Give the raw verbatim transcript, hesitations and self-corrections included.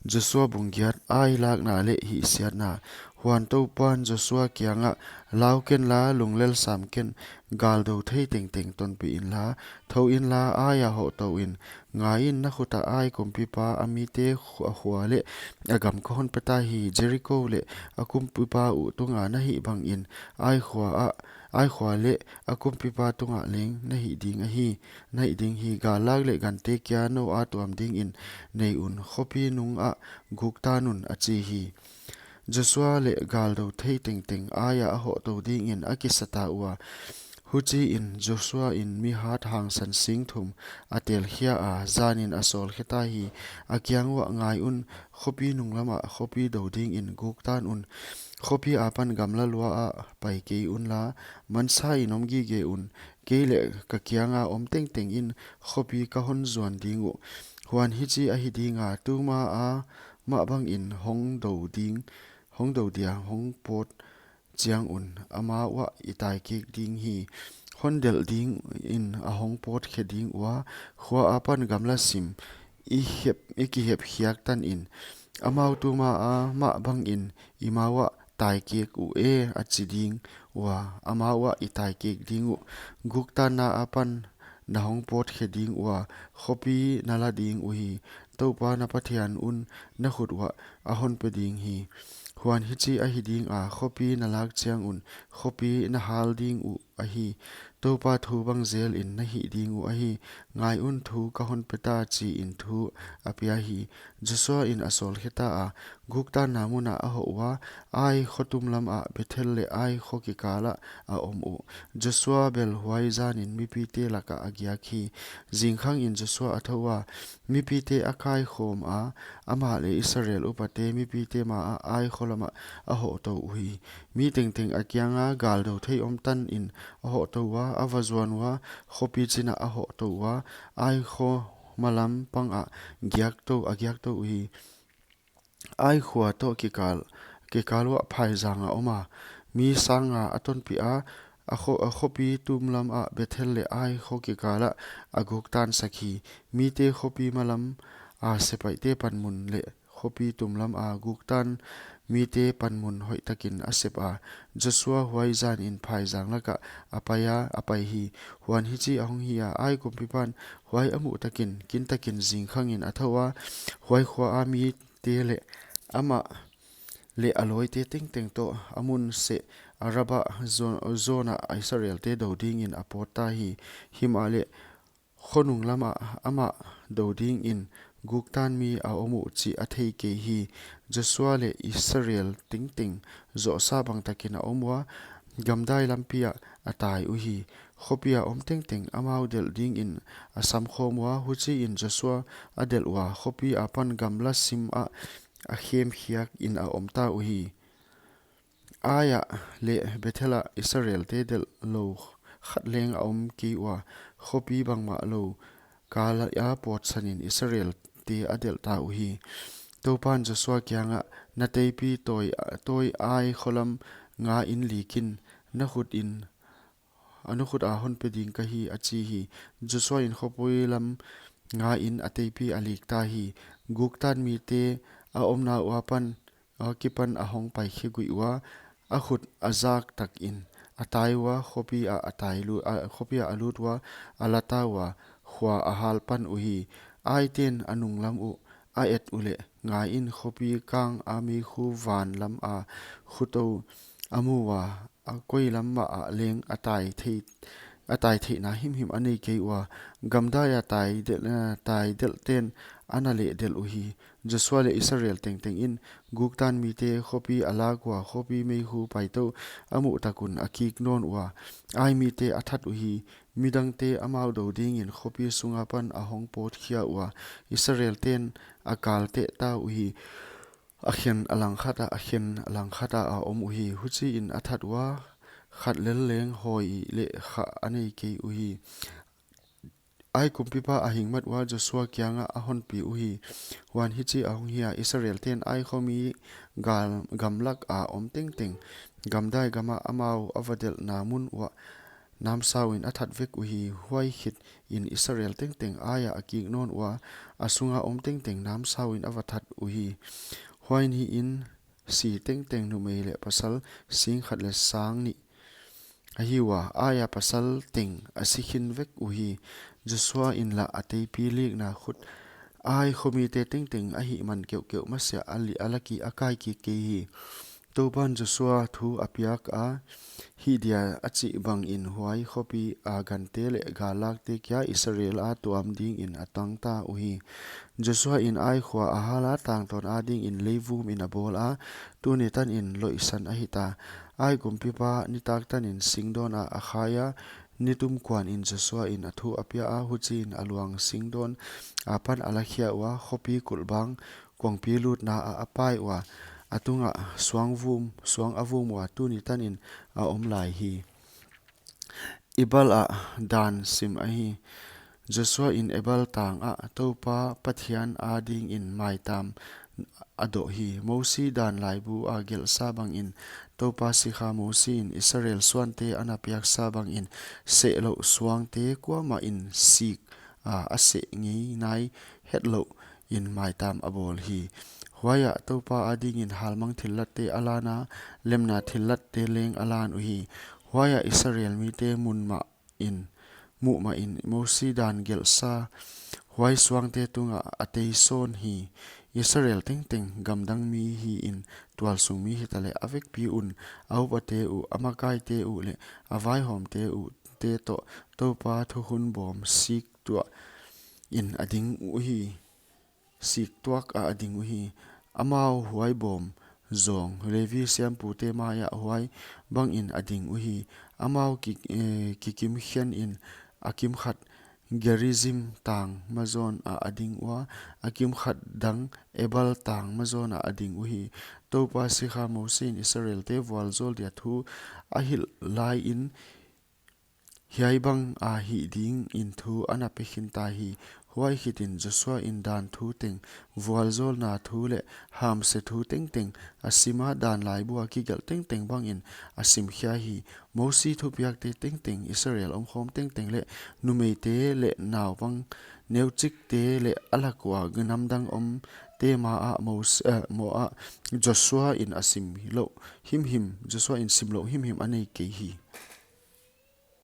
Joshua bung giat. Ai lakna leh hihsiatna. Huan Toupan Joshua kiangah, Lau ken la, lunglel sam ken, gal dou thei tengteng tonpih inla, thou inla, Ai ah hoh tou in. Ngaiin, na khut ah Ai kumpipa a mite khu-, a khua leh a gam ka hon peta hi. Jeriko leh a kumpipa uh tunga na hih bangin Ai khua ah, Ai khua leh a kumpipa tungah leng na hih ding ahi, na hih ding hi. Gal lak leh gante kia nou a tuam dingin nei un, khopi nung ah guk tan un, a chi hi. Joshua leh gal dou thei tengteng Ai ah a hoh tou dingin a kisa ta ua. Huchiin Joshua in mi hat hangsan sing thum a telkhia a, zanin a sawlkhia ta hi. A kiang uah, Ngai un, khopi nunglam ah khopi dou dingin guk tan un. Khopi apan gamla lua ah pai kei unla, mansa in om gige un. Kei leh ka kianga om tengteng in khopi ka hon zuan ding uh. Huan hichi ahi dinga, tuma a mah bangin hong dou ding, hong dou dia hong pawt chiang un, amau ah i tai kik ding hi. Hon delh dingin a hong pawt khe ding ua, khua apan gamla sim i hep, i kihep khiak tan in. Amau tuma a mah bangin i mau ah tai kik uh e, a chi ding ua, amau ah i tai kik ding uh. Guk tanna apan na hong pawt khe ding ua, khopi na la ding uhi. Toupa na Pathian un na khut uah a hon pe ding hi. Huan hichi ahi dinga, khopi na lak chiang un, khopi na hal ding uh ahi. Toupa thu bang zelin na hih ding uh ahi. Ngai un, thu ka hon peta, chiin thu a pia hi. Joshua in a sawlkhia ta a, guk tanna mun ah a hoh ua, Ai kho tum lam ah Bethel leh Ai kho kikal ah a om uh. Joshua bel huai zanin mipite lakah a giak hi. Zingkhangin Joshua a thou a, mipite a kaikhawm a, amah leh Israel upate mipite ma ah Ai kho lam ah a hoh tou uhi. Mi tengteng a kianga, Gal dou thei om tan in a hoh tou ua, a va zuan ua, khopi chin ah a hoh tou ua, Ai kho malam pang ah giak tou, a giak tou uhi. Ai khua toh kikal, kikal uah phaizang a om a, mi sang nga a tonpih a, a kho, a khopi tum lam ah Bethel leh Ai kho kikal ah a guk tan sak hi. Mite khopi malam a sepaihte panmun leh khopi tum lam a guk tan mite panmun hoih takin a sep a. Joshua huai zanin phaizang lakah a pai a, a pai hi. Huan hichi a hong hi a, Ai kumpipan huai a muh takin, kin takin zingkhangin a thou a, huai khua a mite leh amah leh a lawite tengteng toh a mun seh Araba zawn, zawn ah Israelte dou dingin a pawt ta hi. Himahleh kho nunglam ah amah dou dingin guk tan mi a om uh chih a thei kei hi. Joshua leh Israel tengteng zohsa bang takin a om ua, gamdai lampi ah a tai uhi. Khopi a om tengteng amau delh dingin a samkhawm ua, huchiin Joshua a delh ua, khopi apan gamla sim ah a khem khiak in a om ta uhi. Ai ah leh Bethel ah Israelte delh lou khat leng a om kei ua, khopi bangmah lou kal ah pawtsanin Israelte a delh ta uhi. Toupan Joshua kiangah, Na teipi tawi, tawi Ai kho lam nga in lik in, na khut in, a na khut a hon pe ding ka hi, a chi hi. Joshua in khopi lam nga in a teipi a lik ta hi. Guk tan mite a omna ua pan, a kipan a hong pai khe guih ua, a khut a zak takin a tai ua, khopi ah a tai lu-, a, khopi ah a lut ua, a la ta ua, khua a hal pan uhi. Aiten a nunglam uh a et uleh, ngai in, khopi kang a meikhu van lam a khutou a mu ua, a koi lam mah ah leng a tai thei, a tai theihna himhim a nei kei ua, gamdai a tai delh, eh, tai delh ten a na leh delh uhi. Joshua leh Israel tengteng in guk tan mite khopi a lak ua, khopi meikhu paitou a muh tak un a kik nawn ua, Ai mite a that uhi. Midangte amau dou dingin khopi sunga pan a hong pawt khia ua, Israel ten a kal teh ta uhi. A khen a langkhat ah, a khen a langkhat ah a om uhi. Huchiin a that ua, khat lel leng hawi leh khah a nei kei uhi. Ai kumpipa a hing mat ua, Joshua kiangah a honpi uhi. Huan hichi a hong hi a, Israel ten Ai khomi gal, gamlak a om tengteng, gamdai gam ah amau a va delhna mun uah namsau in a that vek uhi. Huai khit in Israel tengteng Ai ah a kik nawn ua, a sunga om tengteng namsau in a va that uhi. Huai ni in si tengteng numei leh pasal sing khat leh sang nih ahi ua, Ai a pasal teng a si khin vek uhi. Joshua in lah a teipi likna khut Ai khomite tengteng ahihman keuhkeuh masiah a li-, a la ki a kai kik kei hi. Toupan Joshua thu a piak a, hih dia a chih bangin huai khopi a gante leh gallakte kia Israel a tuam dingin a tang ta uhi. Joshua in Ai khua a hal a, tangtawn adingin leivum in a bawl a, tuni tanin loihsan a hita. Ai kumpipa nitak tanin singdawn ah a khai a, nitum kuan in Joshua in a thu a pia a, huchiin a luang singdawn apan a la khia ua, khopi kulhbang kuangpi lutna ah a pai ua, a tungah suang vum, suang a vum ua, tuni tanin a om lai hi. Ebal ah dan sim ahi. Joshua in Ebal tang ah Toupa Pathian adingin maitam a doh hi. Mosi dan laibu a gelhsa bangin Toupa sikha Mosi in Israel suante ana piaksa bangin sehlouh suangte kuamah in sik a, a seh ngei nai hetlouh in maitam a bawl hi. Huaiah Toupa adingin halmang thillatte a lan a, lemna thillatte leng a lan uhi. Huaiah Israel mite mun mah in, muh mah in Mosi dan gelhsa huai suangte tungah a tei sawn hi. Israel tengteng gamdang mi hi in, tualsung mi hitaleh a vekpi un, a upate uh, a makaite uh leh a vaihawmte uh te toh Toupa thukhun bawm sik tuah in a ding uhi, sik tuak ah a ding uhi. Amau huai bawm zawng Levi siampute mai ah huai bangin a ding uhi. Amau ki, eh, kikimkhian in a kimkhat Gerizim tang mazawn ah a ding ua, a kimkhat dang Ebal tang mazawn ah a ding uhi. Toupa sikha Mosi in Israelte vualzawl dia thu a hilh lai in, hiai bang a hih dingin thu ana pe khin ta hi. Huai khitin Joshua in dan thu teng, vualzawlna thu leh hamse thu tengteng a sim a, dan laibu a kigelh tengteng bangin a simkhia hi. Mosi thupiakte tengteng, Israel omkhawm tengteng leh numeite leh naupang neuchikte leh a lak ua namdang omte ma ah Mos-, eh, mo ah Joshua in a simlouh himhim, Joshua in simlouh himhim a nei kei hi.